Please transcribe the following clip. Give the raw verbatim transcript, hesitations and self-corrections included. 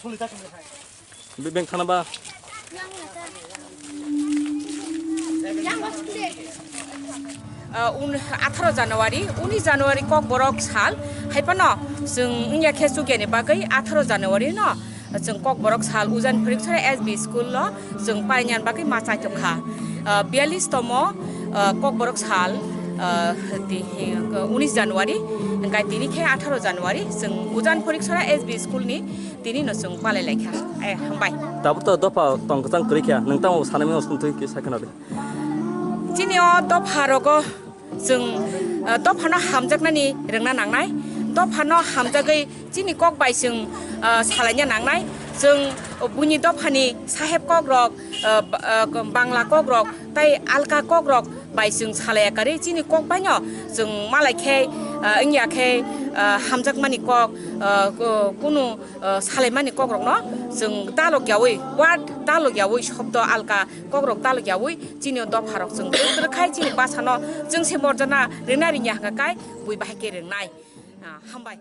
Bebeng khana ba. Uh, un, atharo January, unis January Kokborok sal, hai phano chwng wngya khe chukya ni bagwi atharo January no chwng Kokborok sal Ujan Phoriksora S B school lo chwng painani bagwi ma chaitok kha. Uh, biyalish tomo, uh, Kokborok sal, uh, ti, uh, unis January, hingkai tini khe atharo January chwng Ujan Phoriksora S B school ni tini no chwng palai lai kha. Eh, hambai. Tabuk to dopha tong kwchang kwrwi kha, nwng tamo sanai mano sumtwi kisa khna di. Chini o dopha rogo chwng, ah, dophano hamjaknani rwngna nangnai, dophano hamjagwi chini kok bai chwng, ah, salaina nangnai. Chwng buini dophani saheb kok rok, ah, ba-, ah, Bangla kok rok tei alka kok rok bai chwng salaiya karwi chini kok baino chwng malai khe, ah, wngya khe, ah, hamjakmani kok, ah, ko-, kunu, ah, salaimani kok rokno chwng dalok yawi, word dalok yawi, shobdo alka kok rok dalok yawi chini o dopha rok chwng twrwk khai chini bwsano chwng se morjana rwna rwya hwnkha kai bui bahai khe rwngnai. Ah, hambai.